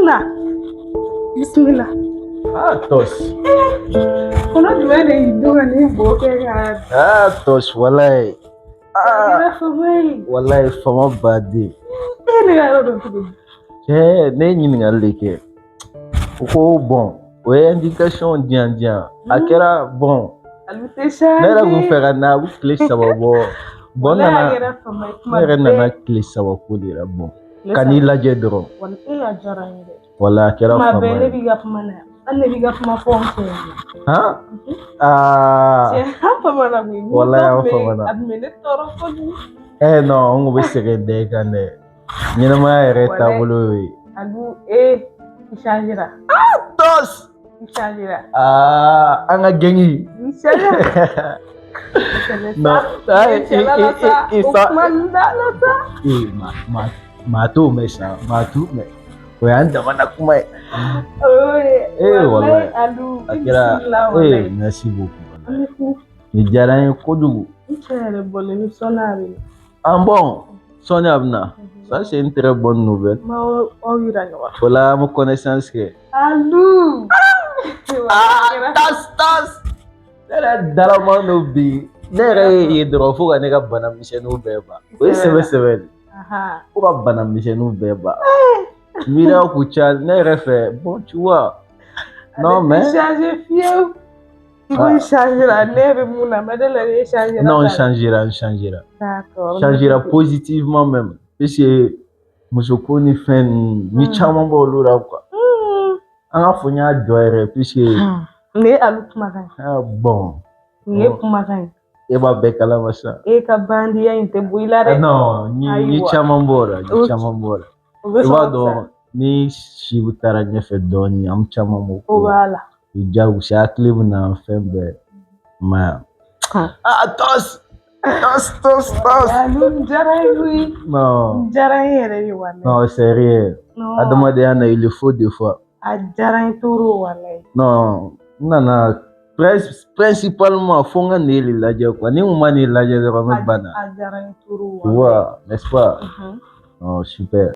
Na. Bisimila. Ah, Tos. Kɔnɔ jumɛn de y'i dun ka nin bo kɛ ka. Ah, Tos, walayi. A Ah, kɛra fama ye. walayi, fama baden. E ye ne ka yɔrɔ dɔn cogo di? Cɛ, ne ye ɲininkali de kɛ. U ko bon, o ye indication di yan di yan. A kɛra bon. Alu tɛ changer. Ne yɛrɛ kun fɛ ka na, a bɛ tile 3 bɔ. Bon, n Walayi, a nana, kɛra fama ye kuma ne yɛrɛ nana bɛɛ. tile 3 ko de la bon. Tile Ka n'i 3. lajɛ dɔrɔn. Walayi, e a diyara n ye dɛ. Walayi, a kɛra Kuma fama bɛɛ ne ye. b'i ka kuma na yan. Hali ne b'i ka kuma fɔ n fɛ yan nɔ. Han? Aa. Tiɲɛ, an famana koyi. Walayi, an famana. A tun bɛ ne tɔɔrɔ kojugu. Eh non, n kun bɛ sɛgɛn da i kan dɛ. Ɲɛnamaya yɛrɛ Walayi. taabolo y'o ye. Alu, eh, i changera. Tos! I changera. Aa, an ka gɛngi. I changera. Non, ah, i O sa. kuma ninnu da la sa. Eh, maa t'o mɛn sa, maa t'o mɛn. O y'an damana kuma ye. Oye, Eh, walayi. Alu, A i kɛra, bisimila eh, walayi. merci beaucoup. An bɛ fo. Nin diyara n ye kojugu. N cɛ yɛrɛ bɔlen ni sɔnni a bɛ na. Ah bon, sɔɔni a bɛ na. Ça, c'est une très bonne nouvelle. N b'aw aw yira ɲɔgɔn na. O la, an bɛ connaissance kɛ. Alu. Ah, tas, tas. Ne yɛrɛ dalaman don bi. Ne yɛrɛ ye ye dɔrɔn fo ka ne ka bana misɛnninw bɛɛ ban. O ye sɛbɛ sɛbɛ de. Fo ka bana misɛnninw bɛɛ ban. Miiriya kun ca ne yɛrɛ fɛ. Bon, tu vois. Non, mais. Changer fiyewu. I ko i changera ne bɛ mun na, ma deli la ne changera. Non, on changera, on changera. D'accord. Changera positivement même. Puisque muso ko ni fɛn ninnu, ni caman b'olu la quoi. An ka fɔ n y'a jɔ yɛrɛ puisque. Nin ye Alu kumakan ye. Ah bon. Nin ye kumakan ye. E b'a bɛɛ kalama sa. E ka bandiya in tɛ bɔ i la dɛ. Non, ni caman b'o la, ni caman b'o la. O bɛ I b'a sɔrɔ dɔn ni si taara ɲɛfɛ dɔɔnin, an bɛ caman bɔ. O b'a la. O jagosa hakili bɛ na fɛn bɛɛ. Ma. Ah, tos! Tos, tos, tos! Alu, n diyara n ye koyi. Non. N diyara n ye yɛrɛ de walayi. Non, c'est rien. Non. Adamadenya na, il faut des fois. A diyara n ye trop walayi. Non, n nana principalement fo n ka nin de lajɛ quoi. Ni n kun ma nin lajɛ dɔrɔn n bɛ bana. A diyara n ye trop Tu vois, n'est-ce pas? Non, super.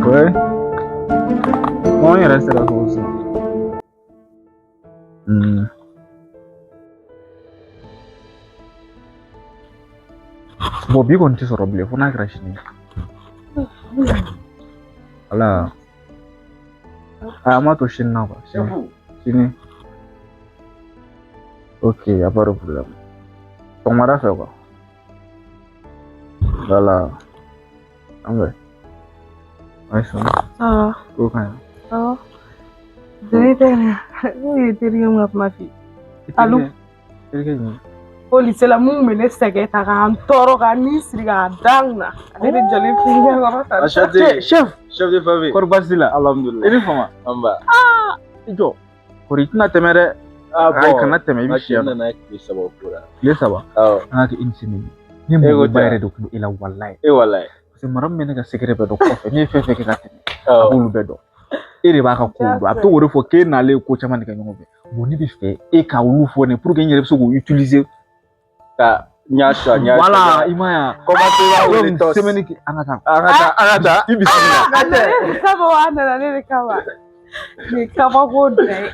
Ouais. Bon, n yɛrɛ sera so sisan. Bon, bi kɔni tɛ sɔrɔ bilen fo n'a kɛra sini ye. Wala. A an b'a to sini na quoi. Sini. Sini. Ok, y a pas de problème. Sɔgɔmada fɛ quoi. Voilà. An bɛ. Ouais, ça va. Ça va. Ko ka ɲi. Ça va. Ne tɛ ne ye terikɛ min ka kuma f'i ye. Alu. Terikɛ jumɛn? Ko lycée la mun bɛ ne sɛgɛn ta k'an tɔɔrɔ k'an ni siri k'a da n kunna. Ale de jɔlen filɛ ɲɛkɔrɔ tan. Enchanté. Chef. Chef de famille. Kɔri baasi la? Alhamdulillah. I ni fama. An ba. I jɔ. Kɔri i tɛna tɛmɛ dɛ. Ah Ayi bon. kana tɛmɛ i bɛ si yan N nɔ. nana tile 3 ko la. Tile 3. Awɔ. An ka kɛ une semaine. Ne E ko mago ba ten. yɛrɛ de tun bɛ e la walayi. E walayi. Parce que mara min bɛ ne ka secret bɛɛ dɔn kɔfɛ ne ye fɛn fɛn kɛ ka tɛmɛ. A Awɔ. b'olu bɛɛ dɔn. E de b'a ka kow dɔn. A bɛ to k'o de fɔ k'e n'ale ye ko caman de kɛ ɲɔgɔn fɛ. Bon ne bɛ fɛ e ka olu fɔ ne pour que n yɛrɛ bɛ se k'u utiliser. Ka n y'a sɔrɔ n y'a sɔrɔ. Voilà i ma ye wa. Comment tu vas wele Donc tos? semaine kɛ an ka taa. An ka taa, an ka taa. I bisimila. A nana ne de kama wa a nana ne de kama. Nin ye kabako dan ye.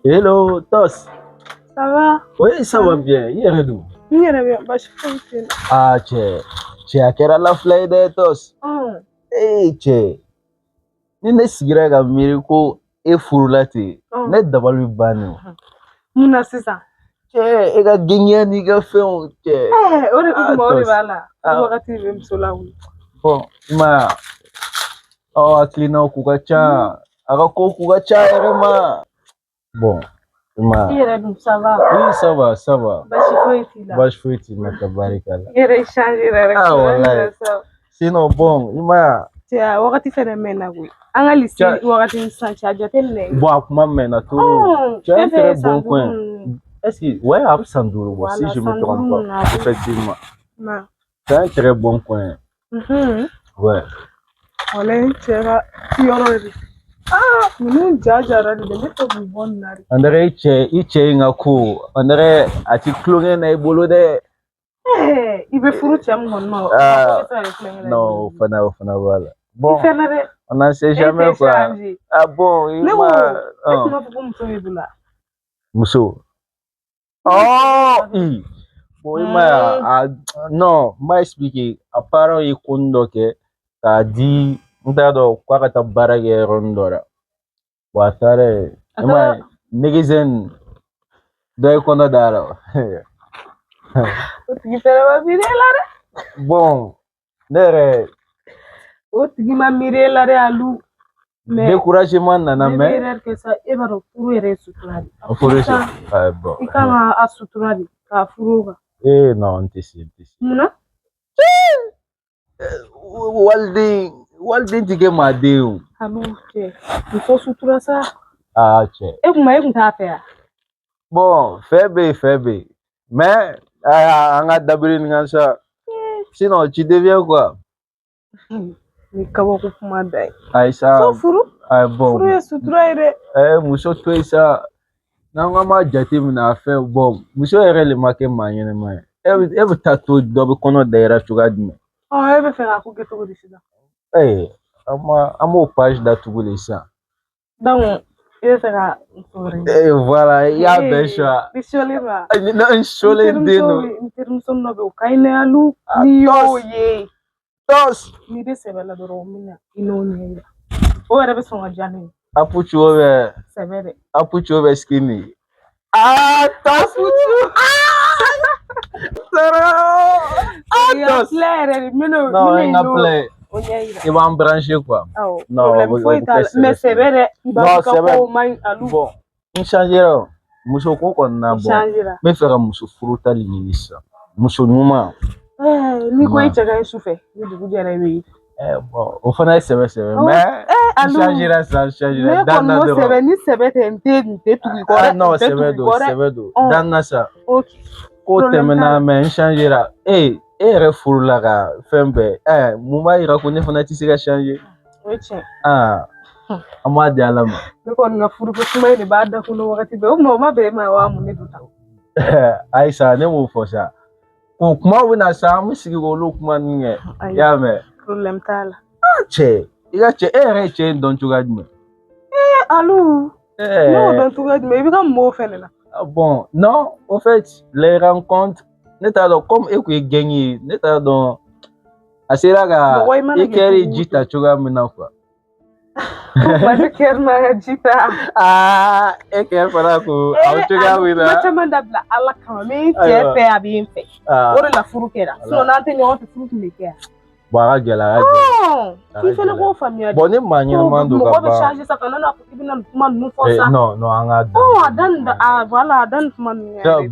Hello, Tos. Ça va? Oui, ça va bien. I yɛrɛ dun? N yɛrɛ bɛ yan, baasi foyi tɛ n na. Ah, cɛ. Cɛ, a kɛra lafila ye dɛ, Tos. Ee, cɛ. Ni ne sigira ka miiri ko e furula ten, ne dabali bɛ ban ne. Mun na sisan? Cɛ, e ka gɛɲɛ n'i ka fɛnw, cɛ. O de kuma o de Tos. b'a la. O wagati de bɛ muso lawuli. Bon, i ma ye wa? Aw hakilinaw k'u ka ca. A ka kow k'u ka ca yɛrɛ ma. Bon, i ma I ye wa? yɛrɛ dun, ça va? Oui, ça va, ça va. Baasi foyi t'i la. Baasi foyi t'i la, ka barika la. I yɛrɛ changé yɛrɛ. Ah, walayi. Sinon, bon, i ma ye wa? Cɛ, a wagati fɛnɛ mɛnna koyi. An ka lycée wagati ni sisan cɛ, a jateminɛ. Bon, a kuma mɛnna trop. Tu as un Fɛn fɛn très ye san bon duuru coin. ninnu. Est-ce que, ouais, a bɛ san 5 bɔ, si Voilà, je me san trompe duuru pas. ninnu a bɛ. Effectivement. Ma. C'est un très bon coin. Ouais. Walayi, n cɛ ka yɔrɔ de. Ah, ninnu ja jara de, ne fɛ k'u bɔ nin na de. On dirait i cɛ in ka ko, on dirait a ti tulonkɛ na i bolo dɛ. I bɛ furu cɛ min kɔni ma, o Ah, tɛ se ka kɛ tulonkɛ la i non, bolo. o fana b'a la. I Bon, fɛnɛ dɛ. on n'en sait E jamais tɛ quoi. changer. Ah bon, i Ne ko, ma, e tun b'a fɔ ko muso b'i bolo wa? Muso. Oh, i. Bon, i ma ye wa? A, non, n b'a expliquer. A parents ye ko dɔ kɛ k'a di, n t'a dɔn k'a ka taa baara kɛ yɔrɔnin dɔ la. Bon, a taara yen. A I ma taara ye, nɛgɛsɛn dɔ ye kɔnɔ da la. O tigi fɛnɛ ma miiri e la dɛ. Bon, ne yɛrɛ O tigi ma miiri e la dɛ, Alu. Mais découragement nana ne bɛ mais erreur kɛ sa, e b'a dɔn furu yɛrɛ ye sutura de. O furu Sisan, ah, bon. i kan ka a sutura de k'a furu o kan. Eh non, n tɛ se, n tɛ se. Munna? Waliden ti kɛ maa den ye o. Alu cɛ, muso sutura sa. Ah, cɛ. E kuma e kun t'a fɛ wa? Bon, fɛ bɛ yen, fɛ bɛ yen. Mais ah, an ka dabiri nin kan sa. Sinon, tu deviens quoi? Ni kabako kuma da ye. Ayi sa. So furu? Ah, bon. Furu ye sutura ye dɛ. Eh, muso to yen sa. N'an ko an b'a jateminɛ a fɛn, bon, muso yɛrɛ de ma kɛ maa ɲɛnɛma ye. E bɛ taa to dɔ bɛ kɔnɔ da i la cogoya jumɛn? Ɔ, e bɛ fɛ k'a ko kɛ cogo di sisan? Ee, an b'o page datugu de sisan. Donc, i bɛ fɛ ka muso wɛrɛ ɲini. Eh, voilà, i y'a bɛɛ choix. I sɔlen wa? N sɔlen den don. N terimuso dɔ bɛ yen, o ka ɲi dɛ Alu. Ah, N'i y'o tos. ye, Tos. n'i bɛ sɛbɛ la dɔrɔn, n bɛ na i n'o ɲɛ yira. O yɛrɛ bɛ sɔn ka diya ne ye. Apucho bɛ Sɛbɛ dɛ. Apucho bɛ skinny. Ah, tos. Ah, I ka tos. filɛ yɛrɛ de, n bɛ n'o Non, n n ka bɛ n'o filɛ. o ɲɛ yira. I b'an brancher quoi. Awɔ, Non, problème o bɛ foyi t'a kɛ la. Mais sɛbɛ sɛbɛ dɛ, i b'a Non, fɔ ka sɛbɛ. kow man ɲi Alu. Bon, n changera o. Muso ko kɔni na, I bon. changera. N bɛ fɛ ka muso furu tali ɲini sisan. Muso ɲuman. N'i ko i cɛ ka ɲi su fɛ, ni dugu jɛra i bɛ ye. Eh, bon, o fana ye sɛbɛ sɛbɛ. Awɔ. Mais n Alu. changera sisan, n changera. Ne Dan kɔni na ko dɔrɔn. sɛbɛ, ni sɛbɛ tɛ, n tɛ tugu i kɔ dɛ. Ah non, N tɛ sɛbɛ tugu i don, kɔ dɛ. sɛbɛ don. Ɔn. Dan na sa. Ok. Ko Problème t'a tɛmɛna la. mais n changera. E, e yɛrɛ furula ka fɛn bɛɛ. Eh, mun b'a yira ko ne fana tɛ se ka changer? O ye tiɲɛ. Ah, an b'a di Ala ma. Ne kɔni ka furuko kuma in de b'a da kɔnɔ wagati bɛɛ. O tuma o ma bɛn e ma wa mun de don tan? Ayisa, ne m'o fɔ sa. Ko kuma bɛ na sa, an bɛ sigi k'olu kuma ninnu kɛ. I Ayi, y'a mɛn? problème t'a la. Ah, cɛ, i ka cɛ, e yɛrɛ ye cɛ in dɔn cogoya jumɛn? Alu, ne y'o Eh, dɔn cogoya jumɛn? I bɛ ka mun b'o fɛnɛ la? ah, bon, non, au fait, les rencontres, ne t'a dɔn, comme e kun ye gang ye, ne t'a dɔn, a sera ka Mɔgɔ i mana i kɛ kɛra cogo o ji ta cogo. cogoya min na quoi. Kuma ne kɛra n'a ka ji ta. Ah, e kɛra fana ko a bɛ cogoya Alu, min kuma na. caman dabila Ala kama. N bɛ n cɛ Ayiwa. fɛ, a bɛ n fɛ. Ah, O de la furu kɛra. Sinon n'an tɛ ɲɔgɔn fɛ, furu tun bɛ kɛ yan. Bon, a ka gɛlɛn, a ka gɛlɛn. Ɔn, A k'i ka fɛnɛ gɛlɛn. k'o faamuya de. Bon, ni maa Ko ɲɛnama don ka mɔgɔ bɛ ban. changer sa, kana n'a fɔ k'i bɛna nin kuma ninnu fɔ Eh, sa. non, non, an ka Ɔn, a da nin a voilà, a da nin kuma ninnu yɛrɛ.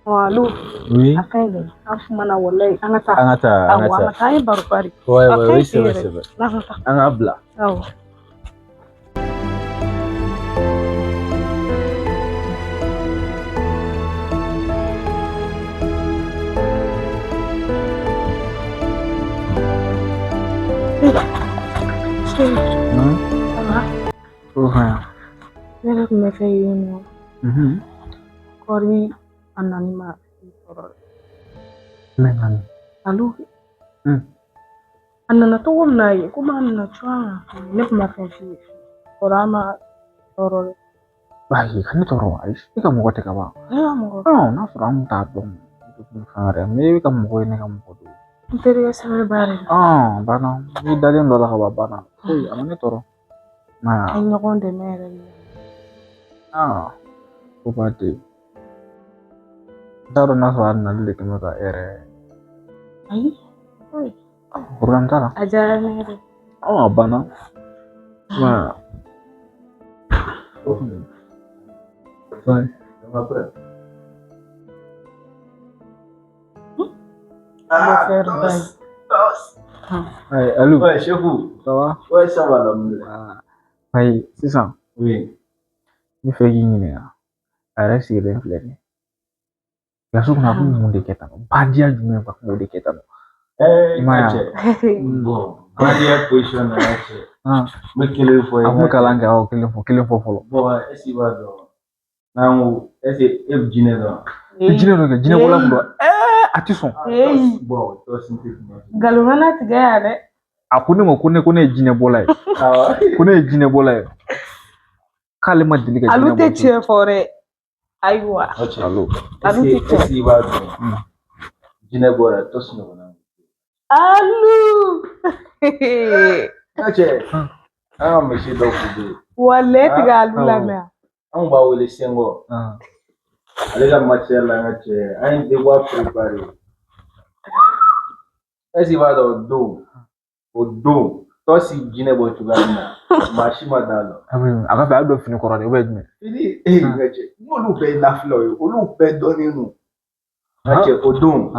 Ɔn, Alu, Oui. a ka ɲi dɛ. An kumana walayi, an ka taa. An ka taa, an Awɔ, ka an taa. ka taa, an ye baro bari. Ouais, A ouais, ka oui, ɲi ten sɛbɛ yɛrɛ. sɛbɛ. N'an ka taa. An ka bila. Awɔ. Hmm? Ça va? O fana. Ne yɛrɛ tun bɛ fɛ yen nɔ. Kɔri a nani ma i sɔrɔ. Ne nana. Alu, Hmm. a nana cogo min na yen, komi a nana cogoya min na, ne tun ma fɛn f'i ye. Kɔrɔ a ma tɔɔrɔ dɛ. Ayi, ka ne tɔɔrɔ, ayi, e ka mɔgɔ tɛ ka ban. Ne ka mɔgɔ. N'a sɔrɔ an t'a dɔn fɛn wɛrɛ, mais e ka mɔgɔ ye ne ka mɔgɔ don. N terikɛ sɛbɛn ba de don. Banna, n'i dalen dɔ la ka ban, banna. Foyi, a ma ne tɔɔrɔ. An ye ɲɔgɔn dɛmɛ yɛrɛ de. Ko ba tɛ yen. N t'a dɔn n'a sɔrɔ a nali de kɛ bɛ ka e yɛrɛ. Ayi. Problème t'a la. A diyara ne yɛrɛ. A banna. Bye. Ayi, allô. Ouais, chef. Ça va? Ouais, ça va, alhamdoulilah. Ayi, sisan. Oui. N bɛ fɛ k'i ɲininka. A yɛrɛ sigilen filɛ nin ye. Kilasi kɔnɔ a kun bɛ mun de kɛ tan nɔ? Bandiya jumɛn a kun b'o de kɛ tan nɔ? Eh, I m'a ye wa? cɛ. Bon, bandiya position na cɛ. N bɛ kelen fɔ A kun bɛ kalan kɛ, awɔ, kelen fɔ, kelen fɔ fɔlɔ. Bon, est ce que i b'a dɔn? N'an ko est ce que e bɛ jinɛ dɔn? Jinɛ dɔ kɛ, jinɛ bɔla kun dɔn. A ti sɔn. Bon, tɔsi tɛ kuma. Nkalon kana tigɛ yan dɛ. A ko ne ma ko ne ye jinɛ bɔla ye. Ko ne ye jinɛ bɔla ye. K'ale ma deli ka jinɛ bɔ. Alu tɛ tiɲɛ fɔ dɛ. Ayiwa. Alu. Alu tɛ tiɲɛ. Est ce que i b'a dɔn? Jinɛ bɔra tɔsi ɲɔgɔnna. Alu. N ka cɛ, an ka misi dɔ kun bɛ yen. Walayi e tɛ ka Alu lamɛn. Anw b'a wele Sɛngɔ. Ale ka matière la n ka cɛ, an ye devoir préparé. Est ce que i b'a dɔn o don tɔsi jinɛ bɔ cogoya min na, maa si ma d'a la. A ka fɛ a bɛ don fini kɔrɔ de, ou bien jumɛn? Fini, n ka cɛ, n'olu bɛɛ ye nafilaw ye, olu bɛɛ dɔnnen don. N ka cɛ, o don,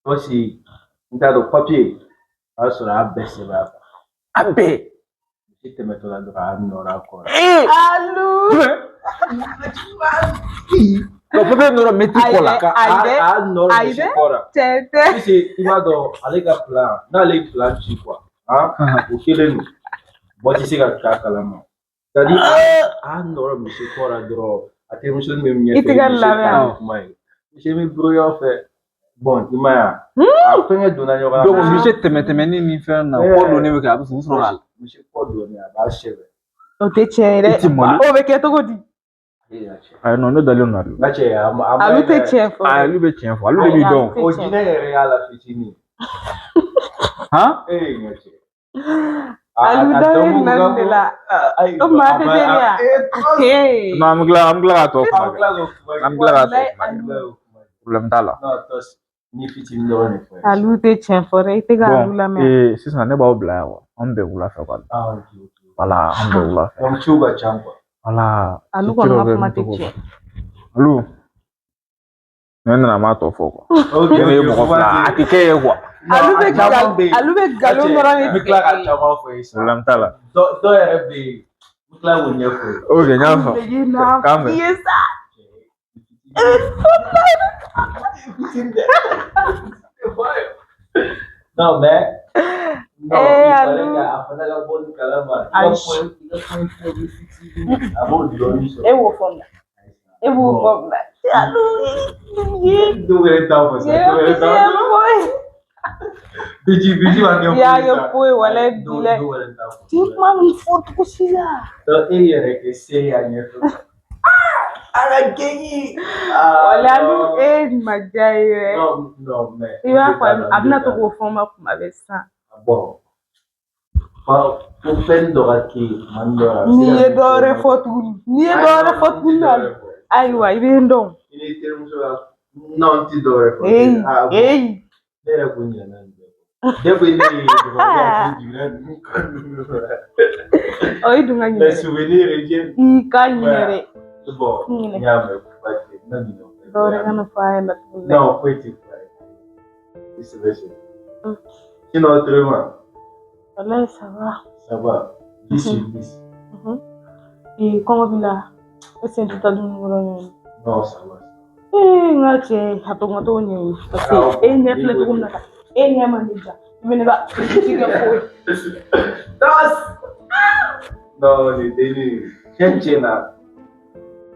tɔsi, n t'a dɔn papier, a y'a sɔrɔ a y'a bɛɛ sɛbɛn a kan. A bɛɛ. Misi tɛmɛtɔ la dɔrɔn a nɔrɔ a kɔ la. Alu. Donc papier nɔrɔ mɛtiri kɔ la. A nɔrɔ misi kɔ la. Tiɲɛ tɛ. Puisque i b'a dɔn ale ka plan, n'ale ye plan ci quoi, o kelen don. Bɔ tɛ se ka k'a kalama. C'est à dire a nɔrɔ misi kɔ la dɔrɔn, a terimuso min bɛ ɲɛfɛ. I tɛ ka lamɛn. Kuma ye. Misi bɛ brouillon fɛ. Bon, i m'a ye wa? A fɛngɛ donna ɲɔgɔn na. Donc misi tɛmɛ-tɛmɛni ni fɛn na, kɔ donnen bɛ kɛ, a bɛ sɔrɔ k'a. Misi kɔ donnen, a b'a sɛbɛn. O tɛ tiɲɛ ye dɛ. I ti malo. O bɛ kɛ cogo di? Ayi, non, ne dalen don ale la. N ka cɛ, a ma. Alu tɛ tiɲɛ fɔ. Ayi, olu bɛ tiɲɛ fɔ. Olu de b'i dɔn. O jinɛ yɛrɛ y'a la fitinin. Han? Ee, n ka cɛ. Alu da bɛ nin de la. O maa tɛ teliya. Non, an bɛ tila k'a tɔ kuma kɛ. An bɛ tila k'a tɔ kuma kɛ. Problème t'a la. Ni fitinin dɔrɔn de fɔ. Alu tɛ tiɲɛ fɔ dɛ, i tɛ ka Alu lamɛn. Bon, sisan ne b'aw bila yan wa? An bɛn wula fɛ quoi. Voilà, an bɛn wula fɛ. Donc ciw ka ca quoi. Voilà. Alu kɔni ka kuma tɛ tiɲɛ. Alu. Ne nana n m'a tɔ fɔ quoi. Ne ye mɔgɔ fila, a tɛ kɛ ye quoi. Alu bɛ nkalon dɔrɔn de tigɛ. N bɛ tila ka caman fɔ ye sisan. Problème t'a la. Dɔw yɛrɛ bɛ yen, n bɛ tila k'o ɲɛfɔ ye. Ok, n y'a faamu. K'an bɛn. I ye sa. Non, mais. Non, il fallait k'a fana ka bɔ nin kalama. Ayi. A b'o dɔɔnin sɔrɔ. E b'o fɔ mun na? E b'o fɔ mun na? Alu. Dɔw yɛrɛ t'a fɔ sa. Dɔw yɛrɛ t'a fɔ. Biji b'a kɛ I y'a kɛ foyi walayi bilayi. Ti kuma min fɔ cogo si la. Donc e yɛrɛ kɛ se y'a ɲɛfɛ. A ka gɛɲi. Walayi Alu e nin ma diya ye dɛ. Non, non, mais. I b'a fɔ a bɛna to k'o fɔ n ma kuma bɛɛ sisan. Bon. Fo fɛn dɔ ka kɛ yen tuma dɔ la. N'i ye dɔ wɛrɛ fɔ tuguni, n'i ye dɔ wɛrɛ fɔ tuguni, ayiwa i bɛ n dɔn. I ni terimuso ka non, n ti dɔ wɛrɛ fɔ. Eyi. Ne yɛrɛ kun ɲinɛna nin bɛɛ kɔ. Depuis ne ye dɔrɔn ne hakili jiginna ninnu kan. Ɔ i dun ka ɲinɛ. Les souvenirs reviennent. I ka ɲinɛ dɛ. Bon, n y'a mɛn kuma tɛ n na ɲinɛ o kɔ. Dɔ wɛrɛ kana fɔ a ɲɛna tuguni. Non, foyi tɛ fɔ a ye. I sɛbɛ sɛbɛ. Sinon, autrement. Walayi, ça va. Ça va. 10 sur 10. Ee, kɔngɔ b'i la? E sen tɛ taa dumuni kɔrɔ ɲɛ. Non, ça va. Ee, n ka cɛ, a to n ka t'o ɲɛɲini. Parce que e ɲɛ filɛ cogo min na tan, e ɲɛ man ne ja. I bɛ ne ka ci kɛ foyi. Das! Non, nin dennin, tiɲɛ tiɲɛ na,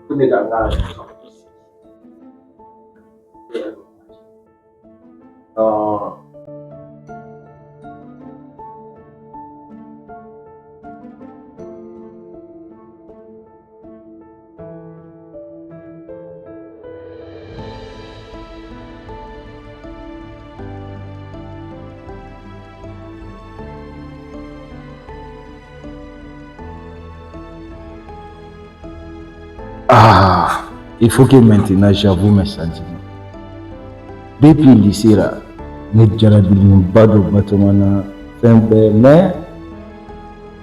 ko ne ka n ka. Non. Ah, il faut que maintenant j'avoue mes sentiments. Depuis lycée là, ne jarabilenba don Batoma na fɛn bɛɛ, mais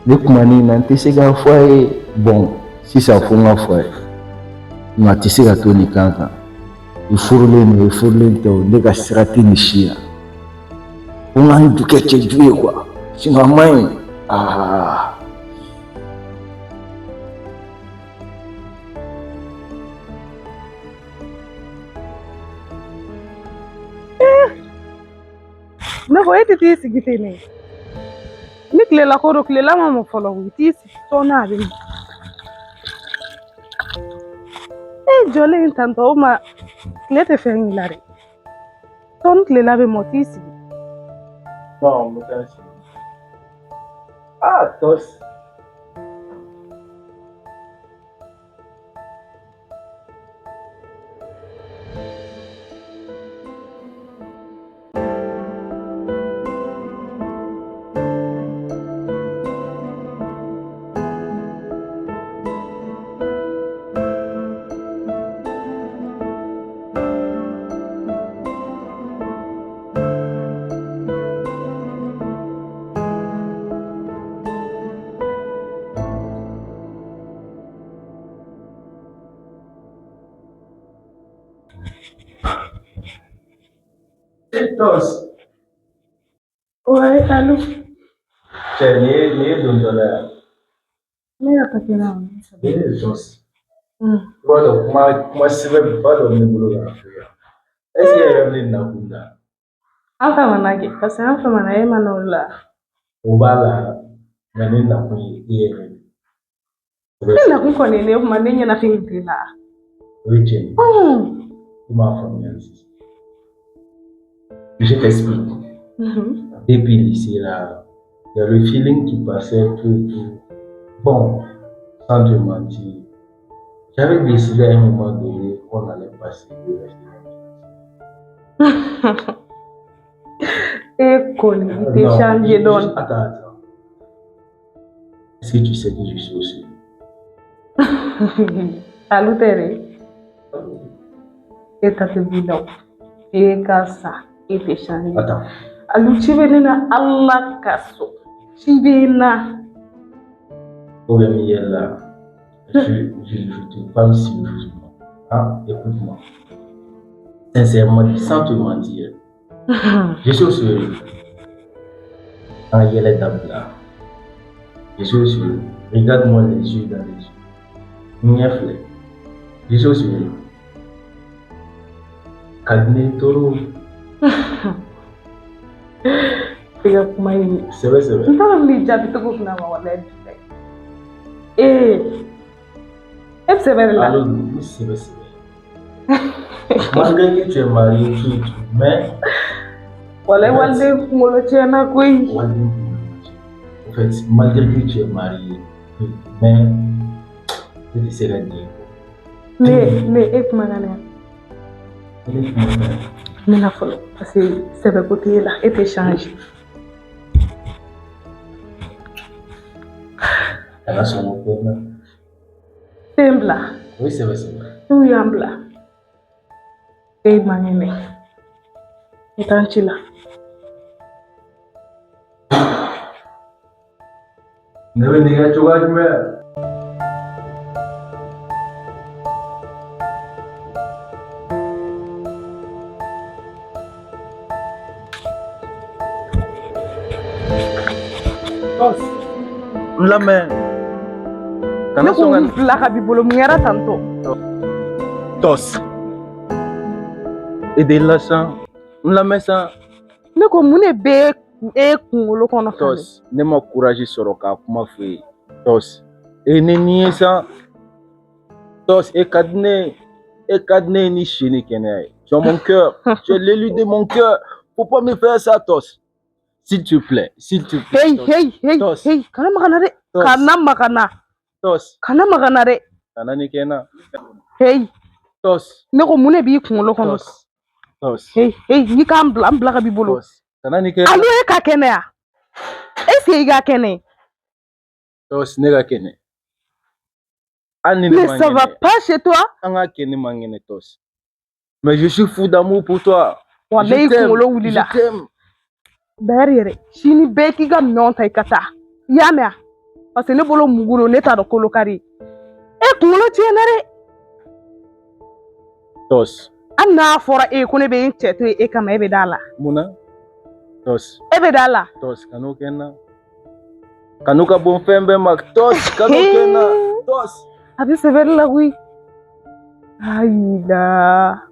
ne kumanin na n tɛ se k'a fɔ a ye. Bon, sisan fo n ka fɔ a ye, nka a tɛ se ka to nin kan kan. I furulen don, i furulen tɛ o, ne ka sira tɛ nin si la. Ko n ka n ju kɛ cɛjugu ye quoi, sinon a man ɲi. Ah. Ne ko e tɛ t'i sigi ten ne. Ni tilela ko don, tilela ma mɔ fɔlɔ koyi, t'i sigi sɔɔni a bɛ na. E jɔlen tantɔ o ma tile tɛ fɛn k'i la dɛ. Sɔɔni tilela bɛ mɔ, t'i sigi. Non, n bɛ taa n sigi. Ah, Tos. Tos. Ouais, allo. Cɛ, nin ye dontɔla ye. Ne y'a ta kɛ na. Nin ye Tos. I b'a dɔn, kuma sɛbɛnba dɔ bɛ ne bolo k'a f'i ye. Est ce que e yɛrɛ bɛ ne nakun da? An famana kɛ parce que an famana, e ma n'o la. O b'a la, nka ne nakun ye e yɛrɛ de ye. Ne nakun kɔni ne kuma ne ɲɛnafin t'i la. O ye tiɲɛ ye. I m'a faamuya sisan. Je t'explique. Depuis lycée là, il y a le feeling qui passait, tout et tout. Bon, sans te mentir, j'avais décidé à un moment donné qu'on allait passer le reste de notre vie. E kɔni i tɛ Non, changer dɔɔni. Attends, attends. Est-ce que tu sais que je suis aussi? Alu tɛ dɛ. E ta tɛ b'i la o. E ka sa, e tɛ changer. Attends. Alu, ci bɛ ne na, Ala ka so. Ci bɛ n na. Ou bien là, je te parle sérieusement. Hein? Écoute-moi. Sincèrement, sans te mentir, je suis au sérieux. An yɛlɛ dabila. Je suis au sérieux. Regarde-moi les yeux dans les yeux. N ɲɛ filɛ. Je suis au sérieux. Ka di ne ye trop. I ka kuma in. Sɛbɛ sɛbɛ. N t'a dɔn n b'i jaabi cogo min na ma, walayi bilayi. Ee, e bɛ sɛbɛ de la. Allo, n sɛbɛ sɛbɛ. Malgré que tu es marié, tout et tout, mais Walayi, waliden kunkolo tiɲɛna koyi. Waliden kunkolo ma tiɲɛ. En fait, malgré que tu es marié, mais ne tɛ se ka diɲɛ kɔ. Ne e kumakan na. Ne kumakan. Ne na fɔlɔ parce que sɛbɛ ko t'e la, e tɛ changer. Kana sɔn o ko ma. Te n bila. O ye sɛbɛ sɛbɛ. N'u y'an bila. E man kɛnɛ. I t'an ci la. Ne bɛ nin kɛ cogoya jumɛn? Tos. N lamɛn. Ne ko n bila ka b'i bolo, mun kɛra tantɔ? Tos. E de la san. N lamɛn san. Ne ko mun de bɛ e kunkolo kɔnɔ? Tos, ne ma courage sɔrɔ k'a kuma f'e ye. Tos, e ne nin ye san. Tos, e ka di ne ye. E ka di ne ye ni si ni kɛnɛya ye. Tu es mon cœur. Tu es l'élu de mon cœur. Faut pas me faire ça, Tos. S'il te plaît, s'il te plaît. Hey, Tos. hey, hey, Tos. hey, kana maga na dɛ. Tos. Kana maga na. Tos, Kana maga na dɛ. Kana nin kɛ n na. Hey, Tos, ne ko mun de b'i kunkolo kɔnɔ? Tos, Tos, Hey, hey, n'i k'an bila, an bila ka b'i bolo. Tos. Kana nin kɛ n na. Alo, e ka kɛnɛya. Est ce que i ka kɛnɛ? Tos, ne ka kɛnɛ. Hali ni ne Mais man ça va kɛnɛ, pas chez toi? An ka kɛ ne man kɛnɛ, Tos. Mais je suis fou d'amour pour toi. Walayi, Je t'aime, kunkolo wulila. Je t'aime. D'ailleurs yɛrɛ, sini bɛɛ k'i ka minɛnw ta, i ka taa. I y'a mɛn wa? Parce que ne bolo mugu don, ne t'a dɔn kolo kari. E kunkolo tiɲɛna dɛ. Tos. Hali n'a fɔra e ye ko ne bɛ n cɛ to yen e kama, e bɛ da la. Mun na? Tos. E bɛ da la. Tos, kan'o kɛ n na. Kanu ka bon fɛn bɛɛ ma. Tos, kan'o kɛ n na. Tos. A bɛ sɛbɛnni la koyi. Ayi la.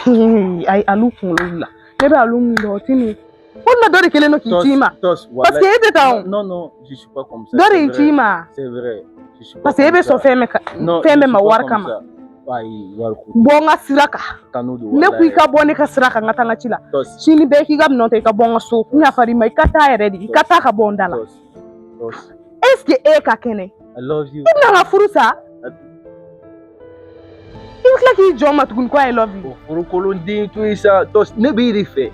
Ayi, alu kunkolo wulila. Ne bɛ alu min dɔn, o tɛ nin ye. Ko na dɔ de kɛlen don k'i Tos, ci i ma. Tos, Parce que e tɛ taa o. Non, non, je suis pas comme ça. Dɔ de C'est y'i ci i vrai. ma. C'est vrai. Je suis pas Parce que e bɛ comme ça. sɔn fɛn bɛɛ ka Non, fɛn je bɛɛ suis ma pas wari comme kama. ça. Ayi, wari ko. Bɔ n ka sira kan. Kanu don. Ne ko i Walayi. ka bɔ ne ka sira kan, n ka taa n ka ci la. Tos. Sini bɛɛ k'i ka minɛn ta, i ka bɔ n ka so. N yafar'i ma, i ka taa yɛrɛ de. I ka taa ka bɔ n da la. Tos. Tos. Est ce que e ka kɛnɛ? I love you. I bɛna n ka furu sa? I bɛ tila k'i jɔ n ma tuguni ko I love you. O furu kolonden to yen sa. Tos, ne b'e de fɛ.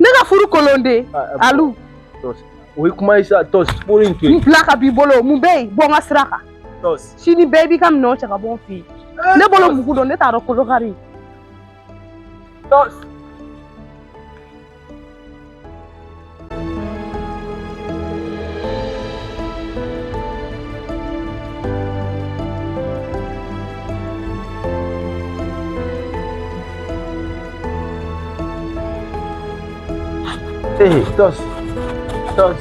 Ne ka furu kolonden. Ah, ah, Alu, Tos. O ye kuma ye sa. Tos, furu in to n yen. bila ka b'i bolo. Mun bɛ yen? Bɔ n ka sira kan. Tos. Sini bɛɛ b'i ka minɛnw cɛ ka bɔ n fɛ yen. Ne bolo mugu don, ne t'a dɔn kolo kari. Tos. Hey, Tos. Tos.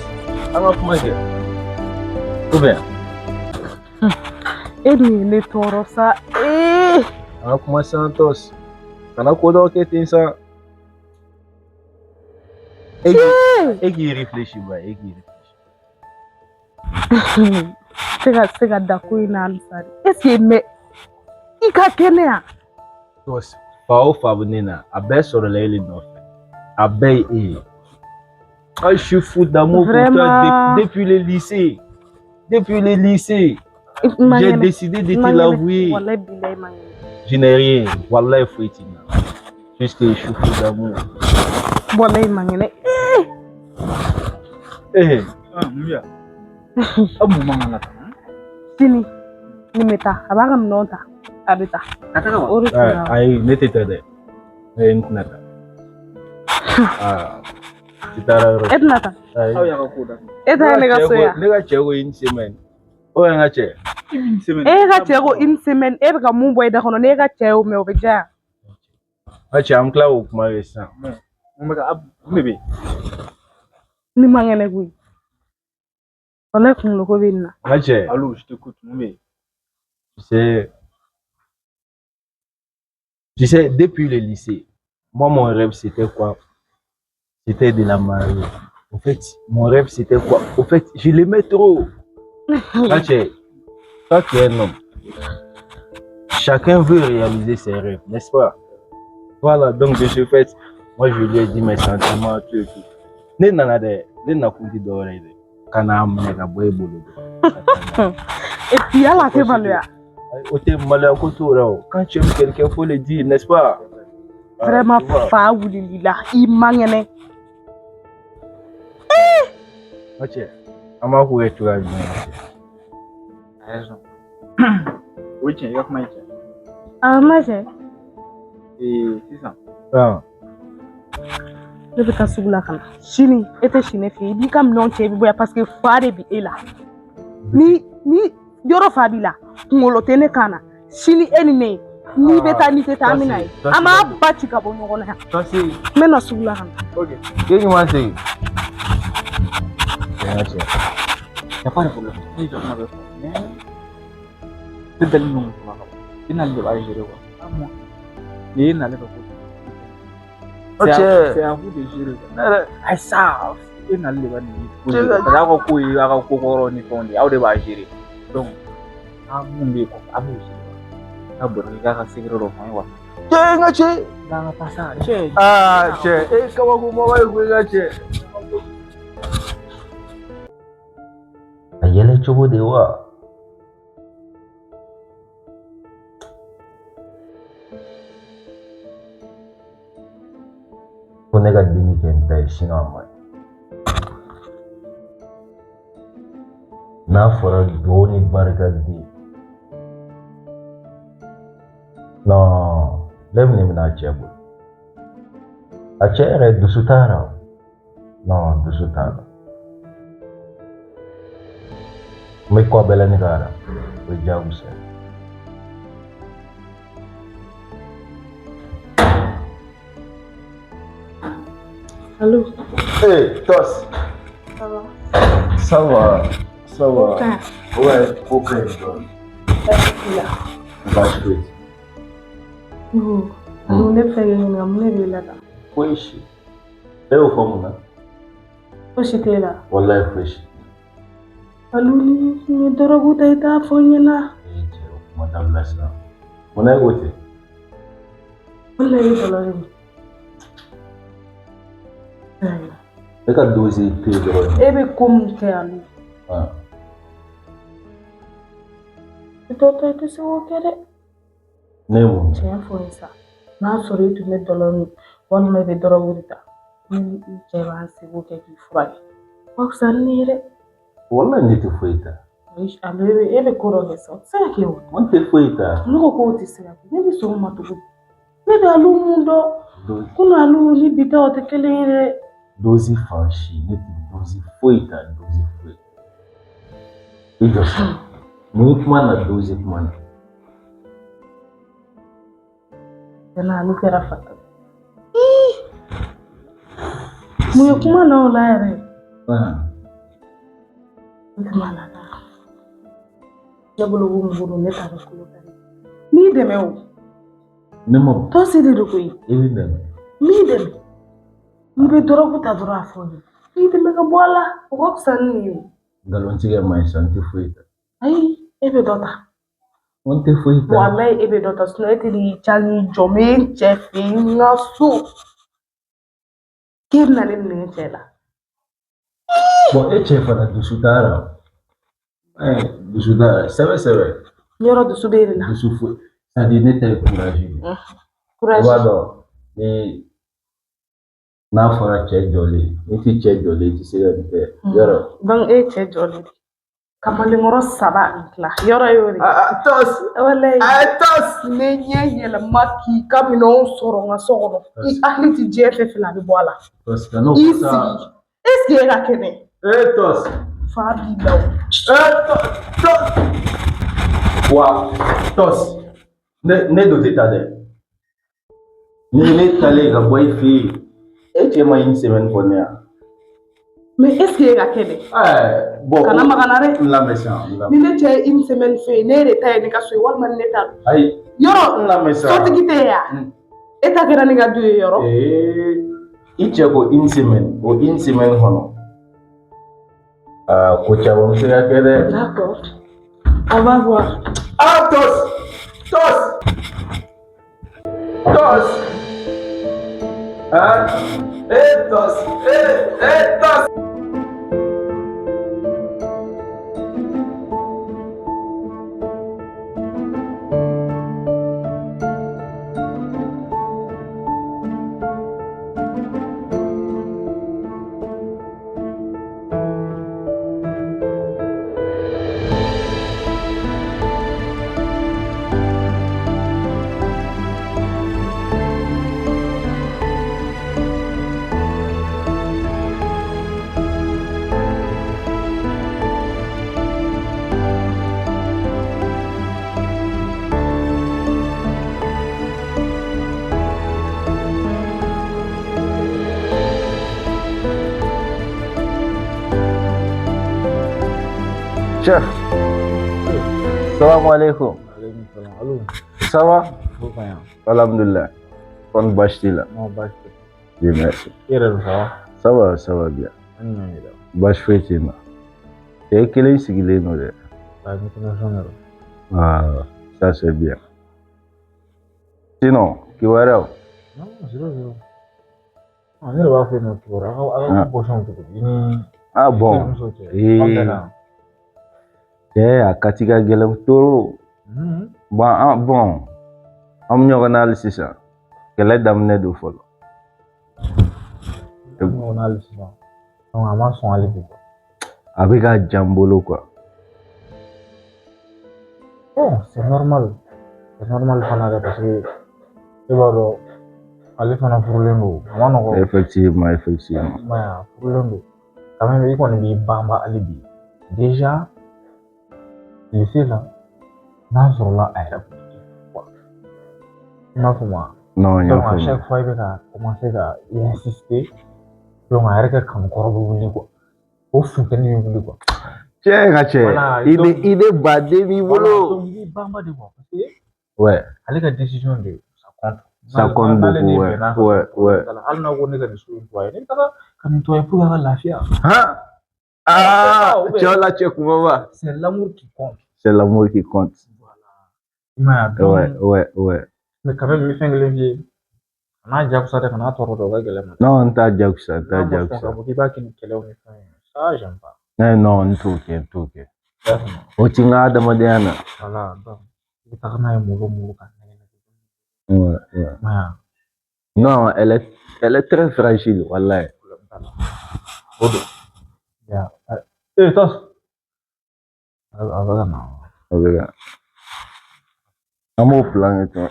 An ka kuma kɛ. Ou bien, E dun ye ne tɔɔrɔ sa. Ee. An ka kuma sisan, Tos. Kana ko dɔw kɛ ten sa. E k'i réfléchi ba, e k'i réfléchi. Se ka da ko in na halisa de. Est ce que mais i ka kɛnɛ yan? Tos, fa o fa bɛ ne na, a bɛɛ sɔrɔla e de nɔfɛ. A bɛɛ ye e ye. Ah, je suis fou d'amour pour toi Vraiment. depuis le lycée. Depuis le lycée, Man j'ai kɛnɛ. décidé de te Man kɛnɛ. l'avouer. Walayi bilayi, man kɛnɛ. Je n'ai rien. Wallahi, foyi t'i na. Juste que je suis fou d'amour. Walayi, man kɛnɛ. Eh, Ah, mun bɛ yan? Aw mun man kan ka taa? Sini ni bɛ taa, a b'a ka minɛnw ta, a bɛ taa. Ka taga wa? O de ah, kɛra. ayi, ne tɛ taa dɛ. Eh, n tɛna taa. Ah, i taara yɔrɔ. E tɛna taa? Ayi. Aw y'a ka ko daminɛ. E ta ye ne ka so yan. Ne ka cɛ ko une semaine. O ye n ka cɛ. Une semaine. E ka cɛ ko une semaine, e bɛ ka mun bɔ i da kɔnɔ? N'e ka cɛ y'o mɛn, o bɛ diya. N ka cɛ, an bɛ tila k'o kuma kɛ sisan. Mun bɛ ka mun de bɛ yen? Ni man kɛnɛ koyi. Walayi, kunkolo ko bɛ nin na. N ka cɛ. Allo, je t'écoute. Mun bɛ yen? Tu sais, depuis le lycée, moi, mon rêve, c'était quoi? C'était de la marier. En fait, mon rêve, c'était quoi? Au fait, je l'aimais trop. Là, toi tu es un homme. Chacun veut réaliser ses rêves, n'est-ce pas? Voilà, donc de ce fait, moi, je lui ai dit mes sentiments, tout et tout. Ne nana dɛ, ne nakun tɛ dɔwɛrɛ ye dɛ. Ka n'a minɛ ka bɔ e bolo dɛ. Et puis hali a tɛ maloya. O tɛ maloya ko t'o la o. Quand tu aimes quelqu'un, faut le dire, n'est-ce pas? Ah, Vraiment, tu vois. fa wulili la, i man kɛnɛ. N ka cɛ, an b'a ko kɛ cogoya jumɛn na? A raison. O ye tiɲɛ ye, i ka kuma ye tiɲɛ. A ma cɛ. Ee, sisan. Ah, Ne bɛ taa sugu la ka na. Sini e tɛ si ne fɛ yen, i b'i ka minɛnw cɛ, i bɛ bɔ yan, parce que fa de bɛ e la. Ni yɔrɔ fa b'i la, kunkolo tɛ ne kan na. Sini e ni ne, n'i bɛ taa, n'i tɛ taa, an bɛ na ye. An b'a ba ci ka bɔ ɲɔgɔn na yan. Tasi, N bɛ na sugu la ka na. Ok. k'e ɲuman segin. N ka cɛ. Y a pas de problème. Ne y'i ka kuma bɛɛ fɔ. Mais ne dalen don muso la ka ban. I n'ale de b'a gérer quoi. Pas moi. Nin ye n'ale ka ko ye. O cɛ. C'est à vous de gérer quoi. Ne yɛrɛ. Ayi sa, e n'ale de b'a nin ko Cɛ gérer. ka- Parce que aw ka ko ye aw ka ko kɔrɔ ni fɛnw de ye. Aw de b'a gérer. Donc, a mun bɛ yen kɔfɛ, a b'o gérer. N'a bɔra i k'a ka secret dɔ fɔ an ye wa. Cɛ, n ka cɛ. N'an ka taa sa, cɛ. Aa, cɛ, e kabako mɔgɔ ye koyi, n ka cɛ. A yɛlɛ cogo de wa? Ko ne ka denni kɛ n ta ye, sinɔn a man ɲi. N'a fɔra duwawu ni barika den. Problème de bɛna a cɛ bolo. A cɛ yɛrɛ dusu t'a la o. Non, dusu t'a la. N bɛ kɔ bɛlɛni k'a la. O ye diyagosa ye. Allo. Hey, Tos. Ça va? Ça va, ça va. Ko ka ɲi. Ouais, ko ka ɲi dɔɔni. Baasi t'i la. Baasi foyi tɛ. Allo, ne bɛ fɛ k'i ɲininka mun de b'e la tan? Foyi si. E y'o fɔ mun na? Fosi t'e la. Walayi foyi si. Allo, ni n ye dɔrɔgu ta i t'a fɔ n ɲɛna. Ee cɛ, o kuma dabila sisan. Munna e ko ten? Walayi e dɔlɔ de min. Ayiwa. E ka dose to yen dɔrɔn. E bɛ ko min kɛ Allo. Ah. I tɔ ta i tɛ se k'o kɛ dɛ. Ne ye mun kɛ? Tiɲɛ fɔ n ye sa. N'a sɔrɔ i tun bɛ dɔlɔ min walima i bɛ dɔrɔgu de ta. Ne ni i cɛ b'an seko kɛ k'i furakɛ. O ka fisa ni ne ye dɛ. Walayi ne tɛ foyi ta. Ayi, Allo, e bɛ ko dɔ kɛ sa, o tɛ se ka kɛ o. N tɛ foyi ta. Ne ko k'o tɛ se ka kɛ. Ne bɛ sɔn o ma cogo di? Ne bɛ Allo mun dɔn? Dose, Kunun Allo ni bi ta o tɛ kelen ye dɛ. dose fan si, ne tɛ dose foyi ta, dose foyi. I jɔ sisan. Mun ye kuma na dose kuma na? Tiɲɛna Allo kɛra fatɔ ye. Mun ye kuma na o la yɛrɛ? Ah. Ne tun b'a la ne bolo ko mugu don, ne t'a dɔn kolo ka di. N b'i dɛmɛ o. Ne ma Tɔsi de don koyi. E bɛ n dɛmɛ. N b'i dɛmɛ. N'i bɛ dɔrɔgu ta dɔrɔn a fɔ n ye. N b'i dɛmɛ ka bɔ a la. O ka fisa ni nin ye o. Nkalontigɛ man ɲi sa, n tɛ foyi ta. Ayi, e bɛ dɔ ta. N tɛ foyi ta. Walayi e bɛ dɔ ta e tɛ n'i ca n'i jɔ n bɛ n cɛ fɛ yen n ka so. K'e bɛna ne minɛ n cɛ la. Bon, e cɛ fana dusu t'a la. Dusu t'a la. Sɛbɛ sɛbɛ. Yɔrɔ dusu bɛ e de la. Dusu foyi. C'est à dire ne ta ye courage de ye. Courage. I b'a dɔn ni n'a fɔra cɛ jɔlen, n'i ti cɛ jɔlen i ti se ka nin kɛ. Yɔrɔ. Donc e ye cɛ jɔlen de. Kamalenkɔrɔ saba ani tila. Yɔrɔ y'o de. Ah, Tos. Walayi. Ah, Tos. Ne ɲɛ yɛlɛma k'i ka minɛnw sɔrɔ n ka so kɔnɔ. I hakili ti diɲɛ fɛn fɛn la a bɛ bɔ a la. Tos, kan'o I fɔ sa. sigi. Est ce que e ka kɛnɛ? Eh, Tos. Fa b'i la o. Eh, Tos. Tos. Wa, Tos. Ne dun tɛ taa dɛ. Ni ne taalen ka bɔ i fɛ yen, e cɛ ma une semaine fɔ ne yan. Mais est ce que e ka kɛnɛ? Ɛɛ, bon. Kana maga n na dɛ. N lamɛn sisan, n lamɛn. Ni ne cɛ ye une semaine fɛ yen, ne de ta ye ne ka so ye walima ni ne ta don. Ayi. Yɔrɔ N lamɛn sisan. sotigi tɛ yan. E ta kɛra ne ka du ye yɔrɔ. Ee, i cɛ ko une semaine, o une semaine kɔnɔ. Aa, ko caman bɛ se ka kɛ dɛ. D'accord. On va voir. Ah, Tos! Tos! Tos! Hein? Eh, Tos! Eh, eh, Tos! Chef. Salam alaikum. Aleykum salam. Allo. Ça va? Ko ka ɲi. Alhamdulillah. Kon baasi t'i la? Non, baasi tɛ. Dieu merci. I yɛrɛ dun, ça va? Ça va, ça va bien. An ɲɛ yɛrɛ. Baasi foyi t'i ma. E kelen sigilen don dɛ. Ba, ni connexion de don. Ah, ça c'est bien. Sinon, kibaruyaw? Non, zéro zéro. Ah, ne yɛrɛ b'a fɔ yen nɔ kibaruya. Aw ka bɔsɔnw cogo di? I ni Ah bon. terimuso cɛ. Ee. Aw bɛnna. Cɛ, a kati ka gɛlɛn trop. Bon, an bon. An bɛ ɲɔgɔn na hali sisan. Kɛlɛ daminɛ don fɔlɔ. Aw bɛ ɲɔgɔn na hali sisan. Donc a ma sɔn hali bi quoi. A bɛ ka ja n bolo quoi. Bon, c'est normal. C'est normal fana dɛ parce que E b'a dɔn ale fana furulen don, a ma nɔgɔn. Effectivement, effectivement. I m'a ye a furulen don. Quand même i kɔni b'i banba hali bi. Déjà lycée la n'a sɔrɔla a yɛrɛ kun tɛ quoi. I m'a faamu wa? Non, n y'a Donc à faamu. chaque fois i bɛ ka commencer ka i insister. Donc a yɛrɛ ka kanu kɔrɔ bɛ wuli quoi. O funteni bɛ wuli quoi. Cɛ ka cɛ, Voilà, idée donc idée baden b'i voilà, bolo. donc i b'i banba de quoi. Parce que ale ka décision de ça compte. Ça N'ale compte n'ale beaucoup, ni ouais. bɛnna kan Ouais. hali n'a ko ne ka nin so in to a ye, ne bɛ taga ka nin to a ye pour que a ka lafiya. Han? C'est Ah, ça, ou bien cɛw la cɛ kumaba. c'est l'amour qui compte. C'est l'amour qui compte. Voilà. I m'a ye Ouais, donc ouais, ouais. mais quand même n bɛ fɛn kelen f'i ye. Kan'a jagosa dɛ, kan'a tɔɔrɔ dɛ, o ka gɛlɛn ma. Non, n t'a jagosa, n t'a N'a ma sɔn jagosa. k'a fɔ k'i b'a kɛ ni kɛlɛw ni fɛnw ye, ça j'aime pas. Eh non, n t'o kɛ, n t'o kɛ. I y'a faamu? O ti n ka adamadenya na. Voilà, donc i bɛ taga n'a ye molo molo ka nɛgɛ nɛgɛ. Ouais. I m'a ye wa? Non, elle est très fragile, wallahi. Problème t'a la. O don. Ya, eh Tos, a bɛ ka na. O bɛ ka. An b'o plan kɛ ten.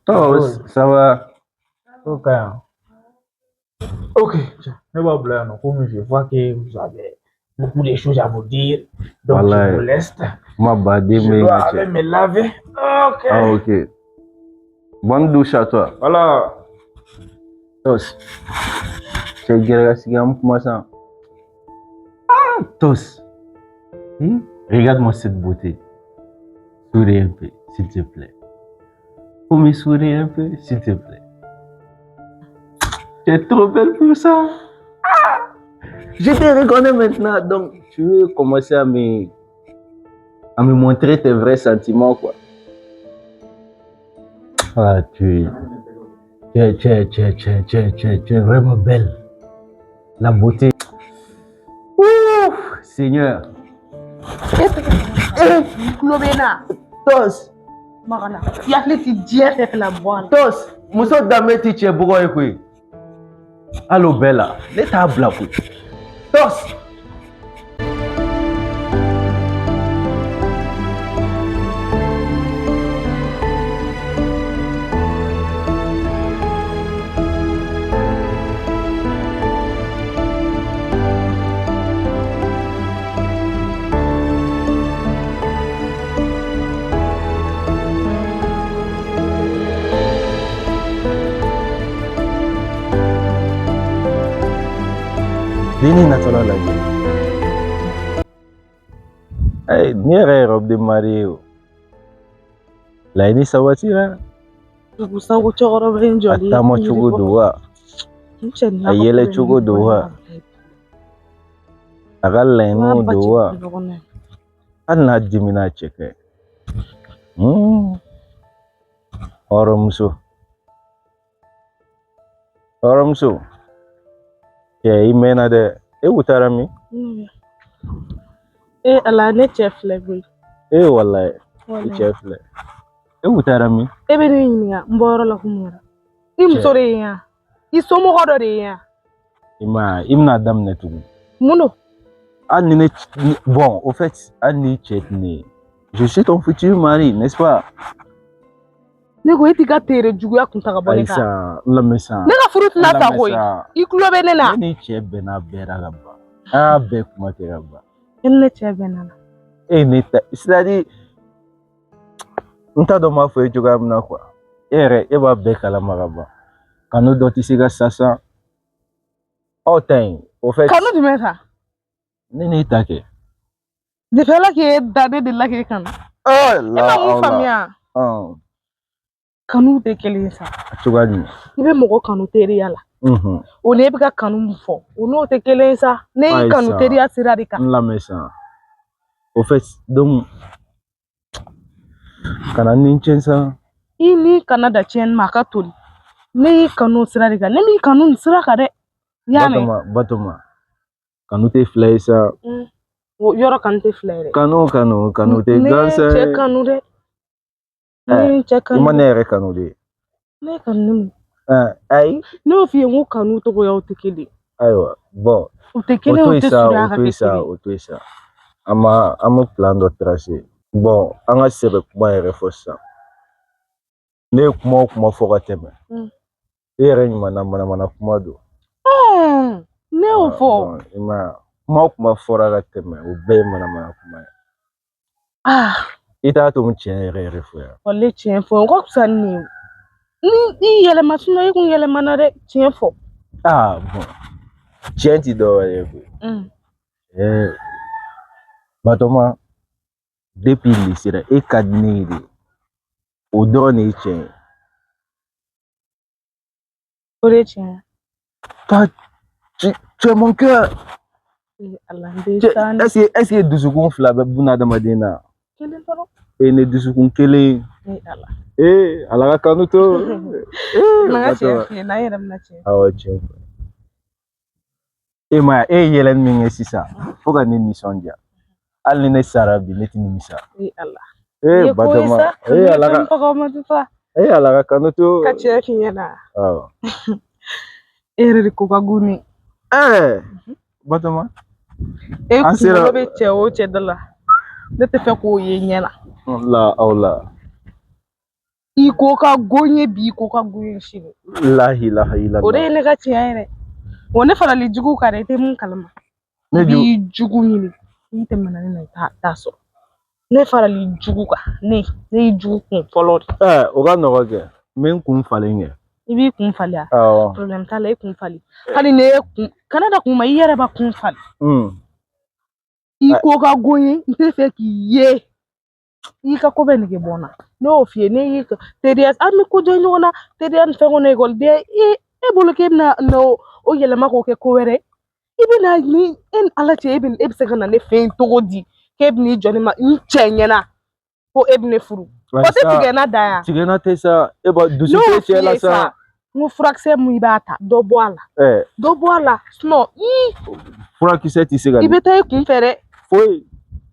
Tos, ça va? O ka ɲi. Ok, tiens, ne b'aw bila yan nɔ komi je vois que vous avez beaucoup de choses à vous dire. Donc je Wallahi. vous laisse. Kuma baden Je bɛ yen dois ka cɛ. aller me laver. Ok. Ah, ok. Bonne douche à toi. Voilà. Tos. Cɛ gɛrɛ ka sigi an bɛ kuma san. Ah, Tos. Regarde-moi cette beauté. Souris un peu, s'il te plaît. Faut me sourire un peu, s'il te plaît. Tu es trop belle pour ça. Ah! Je te reconnais maintenant. Donc, tu veux commencer à me montrer tes vrais sentiments, quoi. Ah, tu es vraiment belle. La beauté. Ouh, Seigneur. I tulo bɛ n na. Tos, Magana i hakili ti diɲɛ fɛn fɛn la bɔ a la. Tos, muso danbe ti cɛ bugɔ ye koyi. Hali o bɛɛ la, ne t'a bila koyi. Tos. Denni natɔla lajɛ. Ayi, ne yɛrɛ ye robe de mariée ye o. Laɲini sabatira. Dugu sango cɛkɔrɔba in A jɔlen taama cogo don wa? N cɛ nin A yɛlɛ cogo don wa? A ka laɲiniw don wa? Hali n'a dimina a cɛ ka ɲi. Hɔrɔnmuso. Hɔrɔnmuso. Cɛ i mɛnna dɛ. E kun taara min? E Ala, ne cɛ filɛ koyi. E walayi, i cɛ filɛ. E kun taara min? E bɛ ne ɲininka n bɔyɔrɔ la kun mun na? I muso de ye yan, i somɔgɔ dɔ de ye yan. I m'a ye, i bɛna daminɛ tugun. Mun don? Hali ni ne, bon, au fait, hali ni cɛ tɛ ne ye. Je suis ton futur mari, n'est-ce pas? Ne ko e t'i ka tere juguya kun ta ka bɔ ne Ayi kan. sa, n lamɛn sa. Ne ka furu N tɛna sa lamɛn koyi. sa. I tulo bɛ ne na. Ne ni cɛ bɛnna bɛɛ la ka ban. An y'a bɛɛ kuma kɛ ka ban. E ni ne cɛ bɛnna la. E ye ne ta, c'est-à-dire, n t'a dɔn n b'a fɔ e cogoya min na quoi. E yɛrɛ, e b'a bɛɛ kalama ka ban. Kanu dɔ tɛ se ka sa sa. Aw ta in, au fait, Kanu jumɛn sa? Ne n'e ta kɛ. Depuis Ala k'e da, ne delila k'e kanu. Oh E la ma mun la. faamuya? Ɔn, Kanu tɛ kelen ye sa. Cogoya jumɛn? I bɛ mɔgɔ kanu teriya la. O ni e bɛ ka kanu mun fɔ, o n'o tɛ kelen ye sa. Ne y'i Ayi kanu sa. teriya sira de kan. N lamɛn sa. Au fait, donc, kana ni tiɲɛ sa. I ni kana da tiɲɛni ma a ka toli. Ne y'i kanu o sira de kan. Ne m'i kanu nin sira kan dɛ. I y'a mɛn? Batoma, Batoma. Kanu tɛ fila ye sa. O yɔrɔ kanu tɛ fila ye dɛ. Kanu kanu kanu tɛ Ne ye gansan cɛ ye. kanu dɛ. Ne ye cɛ I kanu. ma ne yɛrɛ kanu de. Ne ye kanu ne mun? Ayi. Ne y'o f'i ye n ko kanu togoyaw tɛ kelen ye. Ayiwa, bon. U tɛ O kelen to ye, u yen tɛ sa, surunya o ka to kɛ yen sa, kelen ye. o to yen sa. An ma plan dɔ tracer. Bon, an ka sɛbɛ kuma yɛrɛ fɔ sisan. Ne ye kuma o kuma fɔ ka tɛmɛ, e yɛrɛ ɲuman na manamana kuma don. Ne y'o fɔ. I m'a ye, kuma o kuma fɔra ka tɛmɛ, o bɛɛ ye manamana kuma ye. I t'a to n tiɲɛ yɛrɛ yɛrɛ fɔ yan. Walayi tiɲɛ fɔ, o ka fisa ni nin ye. Ni i yɛlɛma, sinon i kun yɛlɛmana dɛ, tiɲɛ fɔ. Bon, tiɲɛ ti dɔwɛrɛ ye koyi. Batɔma, depuis lycée la, e ka di ne ye de. O dɔrɔn de ye tiɲɛ ye. O de ye tiɲɛ ye. Toi, tu es mon cœur. Ala, n bɛ taa ni. Est-ce que dusukun fila bɛ buna adamaden na? Kelen dɔrɔn. E ne dusukun kelen. Ala. Ee, Ala ka kanu to. Ee, Na ka tiɲɛ f'i ye, n'an yɛrɛ bɛna tiɲɛ. Awɔ, tiɲɛ fɔ. E ma ye, e ye yɛlɛli min kɛ sisan, fo ka ne nisɔndiya. Hali ni ne sara bi, ne tɛ nimisa. Ee Ala. Ee Batɔma, ee Ala ka. Ee Ala ka kanu to. Ka tiɲɛ f'i ɲɛna. Awɔ. E yɛrɛ de ko ka go ne. Ɛɛ Batɔma. E kunkolo bɛ cɛ o cɛ da la, ne tɛ fɛ k'o ye ɲɛ na. La aw la. I ko ka go n ye bi, i ko ka go n ye sini. La ilaha illallah. O de ye ne ka tiɲɛ yɛrɛ. Wa ne farali jugu kan dɛ, i tɛ mun kalama. Ne b'i jugu ɲini, n'i tɛmɛna ne na i t'a sɔrɔ. Ne farali jugu kan, ne y'i jugu kun fɔlɔ de. O ka nɔgɔn kɛ, n bɛ n kun falen kɛ. I b'i kun falen wa? Awɔ. Problème t'a la, i kun falen. Hali ne ye kun, kana da kun ma, i yɛrɛ b'a kun falen. I ko ka go n ye, n tɛ fɛ k'i ye. I ka ko bɛɛ nege bɔ n na. Ne y'o f'i ye, ne y'i teriya, an bɛ ko jɔ ɲɔgɔn na, teriya ni fɛn kɔnɔ, ekɔliden, e bolo k'e bɛna o yɛlɛma k'o kɛ ko wɛrɛ. I bɛna ni e ni Ala cɛ, e bɛ se ka na ne fɛ yen cogo di? K'e bɛ n'i jɔ ne ma n cɛ ɲɛna ko e bɛ ne furu. O tɛ tigɛ n na da yan. Tigɛ n na tɛ sa, e b'a dusu tɛ cɛ la sa. N ko furakisɛ mun i b'a ta, dɔ bɔ a la. Dɔ bɔ a la, sinon ii. Furakisɛ tɛ se ka. I bɛ taa i kun fɛ dɛ. Foyi.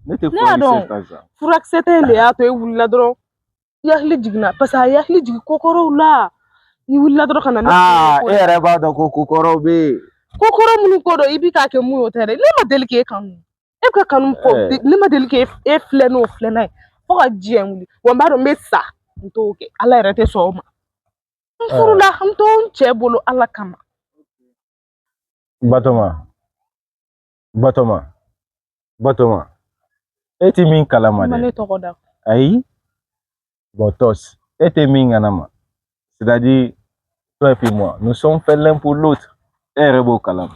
Ne tɛ furakisɛ ta sa. Furakisɛ tɛ in de y'a to e wulila dɔrɔn. I hakili jiginna, parce que a hakili jigin ko kɔrɔw la. I wulila dɔrɔn ka na ne. E yɛrɛ b'a dɔn ko ko kɔrɔw bɛ yen. Ko kɔrɔ minnu ko dɔn, i bɛ k'a kɛ mun ye o tɛ dɛ. Ne ma deli k'e kanu. E bɛ ka kanu fɔ, ne ma deli k'e filɛ n'o filɛ ye. Fo ka diɲɛ wuli. Wa n b'a dɔn n bɛ sa, n t'o kɛ. Ala yɛrɛ tɛ sɔn o ma. N furula, n to n cɛ bolo Ala kama. Batɔma, Batɔma, Batɔma, e ti min kalama dɛ. Ma ne tɔgɔ da. Ayi. Bon, tos, e tɛ min kalama. C'est-à-dire, toi et puis moi, nous sommes faits l'un pour l'autre. E yɛrɛ b'o kalama.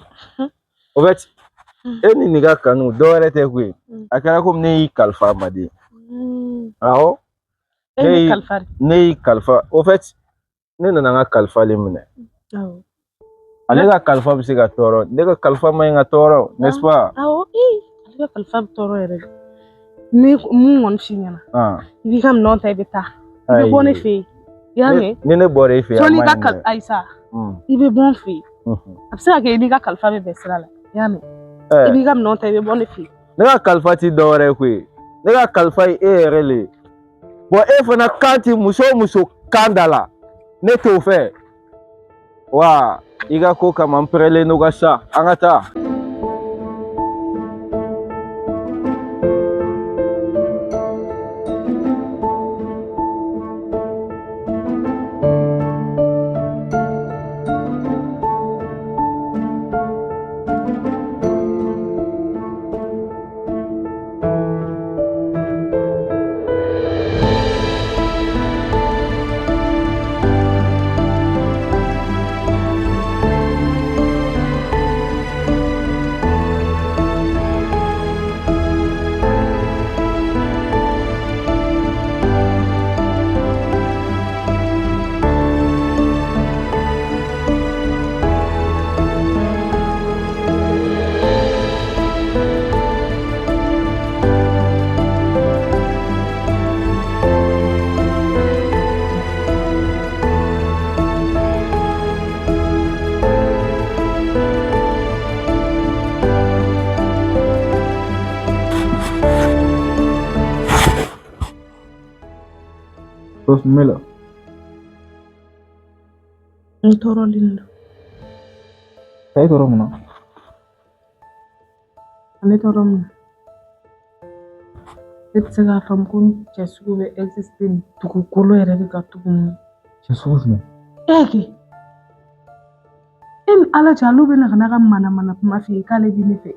En fait, e ni nin ka kanu dɔ wɛrɛ tɛ koyi. A kɛra komi ne y'i kalifa a ma de. Awɔ. E y'i kalifa de. Ne y'i kalifa. En fait, ne nana n ka kalifa le minɛ. Ale ka kalifa bɛ se ka tɔɔrɔ, ne ka kalifa man ɲi ka tɔɔrɔ, n'est-ce pas? Awɔ, ale ka kalifa bɛ tɔɔrɔ yɛrɛ de. Ne mun kɔni f'i ɲɛna. I b'i ka minɛnw ta, i bɛ taa. I bɛ bɔ ne fɛ yen. I y'a mɛn? Ni ne bɔra e fɛ yen, a man ɲi dɛ. Ayi sa, i bɛ bɔ n fɛ yen. A bɛ se ka kɛ i n'i ka kalifa bɛ bɛn sira la. I y'a mɛn? I b'i ka minɛnw ta, i bɛ bɔ ne fɛ yen. Ne ka kalifa ti dɔwɛrɛ ye koyi. Ne ka kalifa ye e yɛrɛ le ye. Bon, e fana kan ti muso o muso kan da la, ne t'o fɛ. Wa i ka ko kama n pɛrɛlen don ka sa, an ka taa. Mela. N tɔɔrɔlen don. E tɔɔrɔ mun na? Ne tɔɔrɔ mun na? Ne tɛ se k'a faamu ko cɛ sugu bɛ exister dugukolo yɛrɛ de kan tuguni. Cɛ sugu jumɛn? E kɛ e ni Ala cɛ, olu bɛ na ka na ka manamana kuma f'i ye k'ale bɛ ne fɛ,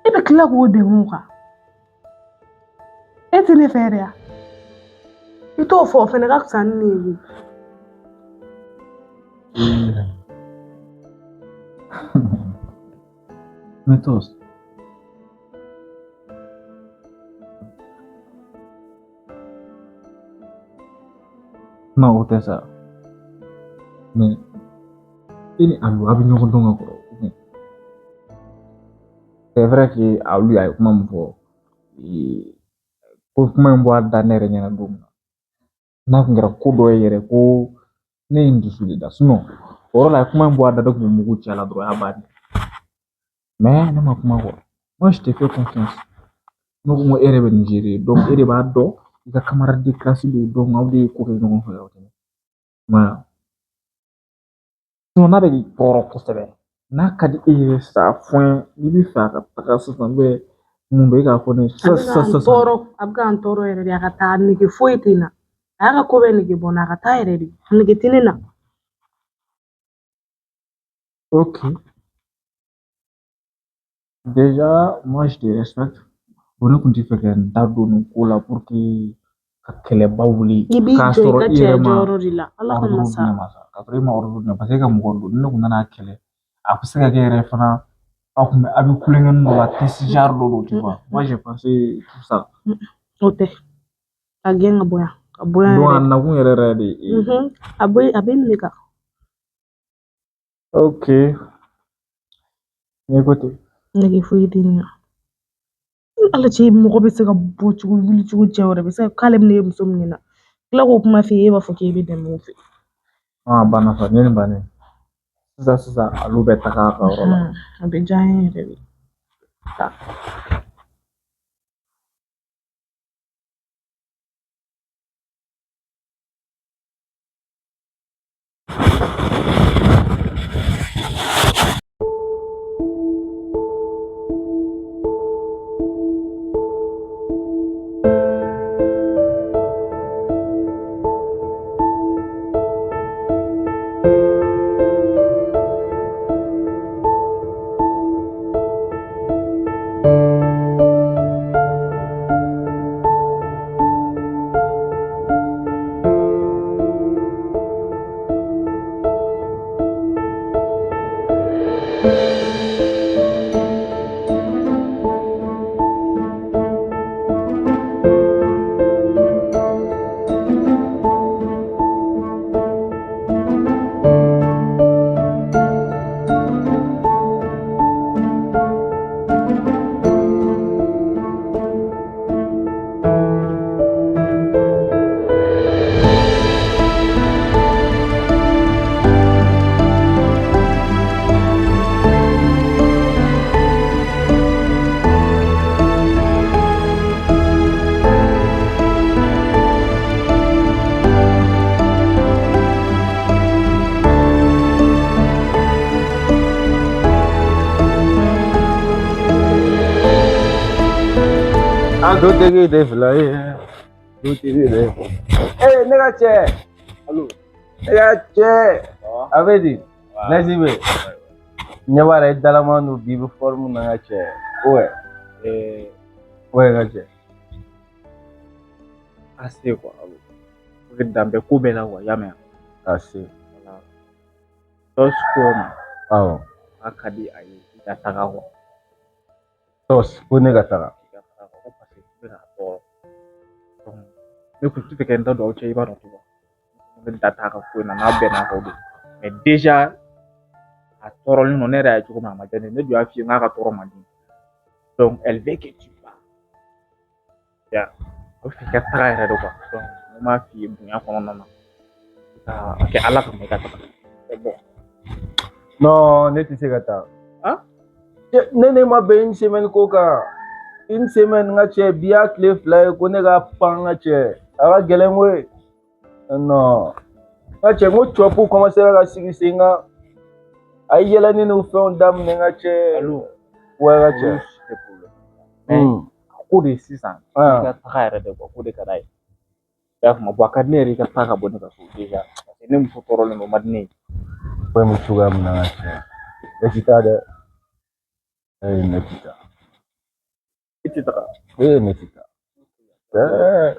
e bɛ tila k'o dɛmɛ o kan. E tɛ ne fɛ yɛrɛ ya? I t'o fɔ, o fɛnɛ ka fisa ni ne ye koyi. Mais Tos, non o tɛ sa. Mais e ni Alu a bɛ ɲɔgɔn dɔn ka kɔrɔ. C'est vrai que Alu a ye kuma min fɔ, ko kuma in bɔ a da ne yɛrɛ ɲɛna don min na, n'a kun kɛra ko dɔ ye yɛrɛ, ko ne ye n dusu de da. Sinon o yɔrɔ la, a ye kuma in bɔ a da, ne kun bɛ mugu ci a la dɔrɔn, a y'a bannen. Mais ne ma kuma quoi. Moi, je te fais confiance. Ne ko e yɛrɛ bɛ nin gérer, donc e de b'a dɔn, i ka camarade de classe don, donc aw de ye ko kɛ ɲɔgɔn fɛ o tɛ. Voilà. Sinon n'a bɛ k'i tɔɔrɔ kosɛbɛ, n'a ka di e ye sa fɔn, n'i bɛ fɛ a ka taga sisan, mun don, e k'a fɔ ne ye A sisan bɛ sisan k'an sisan. tɔɔrɔ, a bɛ k'an tɔɔrɔ yɛrɛ de. A ka taa, nege foyi tɛ n na. A y'a ka ko bɛɛ nege bɔ n na, a ka taa yɛrɛ de, a nege tɛ ne na. Ok. Déjà, moi je te respecte. Bon, ne kun tɛ fɛ ka n da don nin ko la pour que ka kɛlɛba wuli I b'i k'a jɔ i sɔrɔ ka i cɛya yɛrɛ ma jɔyɔrɔ de la, Ala ordre kama di sa. ne ma sa, k'a sɔrɔ e ma ordre di ne ma, parce que e ka mɔgɔ don, ni ne kun nana kɛlɛ, a bɛ se ka kɛ yɛrɛ fana aw kun bɛ a bɛ kulonkɛ dɔ la, test genre dɔ don, tu vois. Moi, j'ai pensé tout ça. O tɛ, a gɛn ka bɔ yan, ka bɔ yan Donc a yɛrɛ. nakun yɛrɛ yɛrɛ de ye. A bɛ, a bɛ nin de kan. Ok, ne ko ten. Nege foyi tɛ ne na. Ala cɛ, mɔgɔ bɛ se ka bɔ cogo, wuli cogo, cɛ wɛrɛ bɛ se k'ale bɛna e muso min na, tila k'o kuma f'i ye, e b'a fɔ k'e bɛ dɛmɛ o fɛ. Ah, banna sa, nin ye nin bannen. Sisan sisan, olu bɛ taga a ka yɔrɔ la. A bɛ diya n ye yɛrɛ de. Taa. An dutigi de fila ye, dutigi de. Ee, ne ka cɛ, ne ka cɛ, a bɛ di? Nɛsi bɛ ɲɛ b'a la, i dalaman don bi, i bɛ forme na, n ka cɛ. Ouais ouais, n ka cɛ. Assez quoi. O bɛ dan bɛɛ ko bɛɛ la quoi, i y'a mɛn? Assez. Voilà. Tos ko ma Awɔ. a ka di a ye i ka taga quoi. Tos ko ne ka taga? I ka taga quoi, ko parce que i bɛ k'a tɔɔrɔ. Donc ne kun tɛ fɛ ka n da don aw cɛ, i b'a dɔn, tu vois. Ne da t'a ka ko in na, n'a bɛnna kan o don. Mais déjà a tɔɔrɔlen don, ne yɛrɛ y'a ye cogo min na, a ma diya ne ye. Ne dun y'a f'i ye n k'a ka tɔɔrɔ man di. Donc elle veut que tu pars. Ya, a bɛ fɛ i ka taga yɛrɛ de quoi. Donc ne m'a f'i ye bonya kɔnɔna na. I ka a kɛ Ala kama, i ka taga. C'est bon. Non, ne tɛ se ka taa. Ah? Ne ma bɛn une semaine ko kan. Une semaine, n ka cɛ, bi y'a tile 2 ye, ko ne ka pan, n ka cɛ, a ka gɛlɛn koyi. Non, n ka cɛ, n ko cɔpu commencé ka sigi sen kan, a ye yɛlɛnni ni fɛnw daminɛ, n ka cɛ. Allo. Ouais, n ka cɛ. Olu si tɛ problème. Mais a ko de sisan, i ka taga yɛrɛ de quoi, ko de ka d'a ye. I y'a faamu? A ka di ne yɛrɛ i ka taa ka bɔ ne ka so déjà, parce que ne muso tɔɔrɔlen don, o man di ne ye. Ko in bɛ cogoya min na ka tiɲɛ, ne ti taa dɛ. Ee, ne ti taa. I tɛ taga? Ee, ne ti taa. Ɛɛ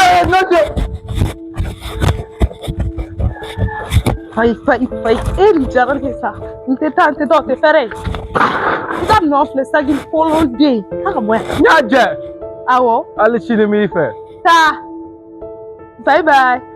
ee, ne tɛ. Fayi fayi fayi, e nin diyara ne ye sa. N tɛ taa, n tɛ taa, o tɛ fɛrɛ ye. I ka minɛnw filɛ, saki kolon den. Taa ka bɔ yan. N y'a jɛ. Awɔ. Hali sini m'i fɛ. Taa. Bye bye.